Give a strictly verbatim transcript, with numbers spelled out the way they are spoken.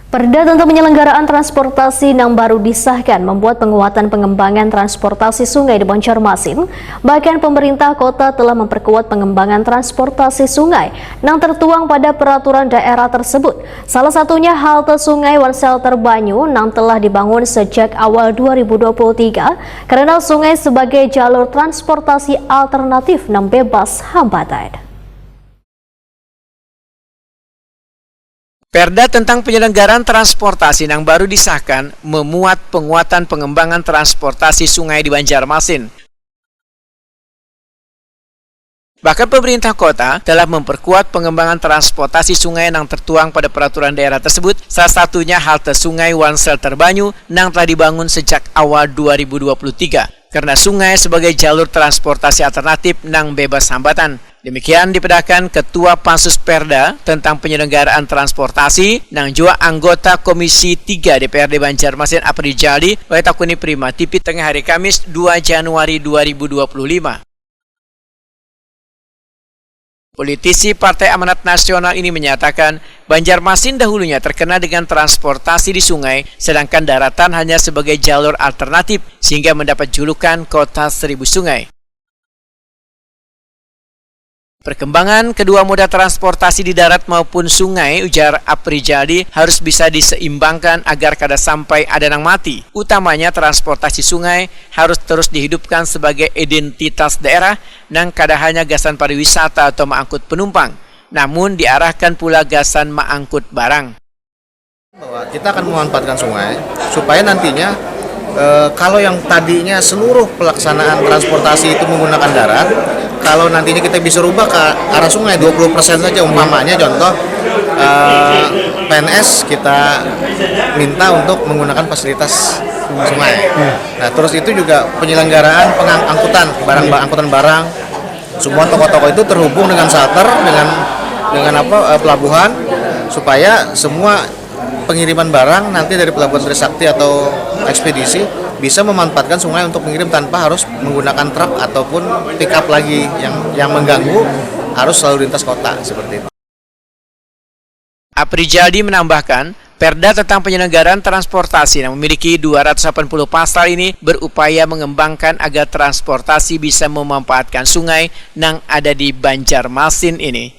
Perda tentang penyelenggaraan transportasi nang baru disahkan membuat penguatan pengembangan transportasi sungai di Banjarmasin. Bahkan pemerintah kota telah memperkuat pengembangan transportasi sungai nang tertuang pada peraturan daerah tersebut. Salah satunya halte sungai wan shelter banyu nang telah dibangun sejak awal dua ribu dua puluh tiga karena sungai sebagai jalur transportasi alternatif nang bebas hambatan. Perda tentang penyelenggaraan transportasi nang baru disahkan memuat penguatan pengembangan transportasi sungai di Banjarmasin. Bahkan pemerintah kota telah memperkuat pengembangan transportasi sungai nang tertuang pada peraturan daerah tersebut, salah satunya halte sungai wan shelter banyu nang telah dibangun sejak awal dua ribu dua puluh tiga karena sungai sebagai jalur transportasi alternatif nang bebas hambatan. Demikian dipedahkan Ketua Pansus Perda tentang penyelenggaraan transportasi nang jua anggota Komisi tiga D P R D Banjarmasin Aprijali oleh Takuni Prima T V tengah hari Kamis dua Januari dua ribu dua puluh lima. Politisi Partai Amanat Nasional ini menyatakan, Banjarmasin dahulunya terkena dengan transportasi di sungai, sedangkan daratan hanya sebagai jalur alternatif sehingga mendapat julukan Kota Seribu Sungai. Perkembangan kedua moda transportasi di darat maupun sungai, ujar Aprijali, harus bisa diseimbangkan agar kada sampai ada nang mati. Utamanya transportasi sungai harus terus dihidupkan sebagai identitas daerah nang kada hanya gasan pariwisata atau maangkut penumpang, namun diarahkan pula gasan maangkut barang. Bahwa kita akan memanfaatkan sungai supaya nantinya eh, kalau yang tadinya seluruh pelaksanaan transportasi itu menggunakan darat, kalau nantinya kita bisa rubah ke arah sungai dua puluh persen saja, umpamanya contoh eh, P N S kita minta untuk menggunakan fasilitas sungai. Nah, terus itu juga penyelenggaraan pengangkutan barang, angkutan barang, semua toko-toko itu terhubung dengan shelter, dengan dengan apa eh, pelabuhan, supaya semua pengiriman barang nanti dari pelabuhan Trisakti atau ekspedisi bisa memanfaatkan sungai untuk mengirim tanpa harus menggunakan truk ataupun pickup lagi yang yang mengganggu arus lalu lintas kota seperti itu. Aprijali menambahkan, Perda tentang penyelenggaraan transportasi yang memiliki dua ratus delapan puluh pasal ini berupaya mengembangkan agar transportasi bisa memanfaatkan sungai nang ada di Banjarmasin ini.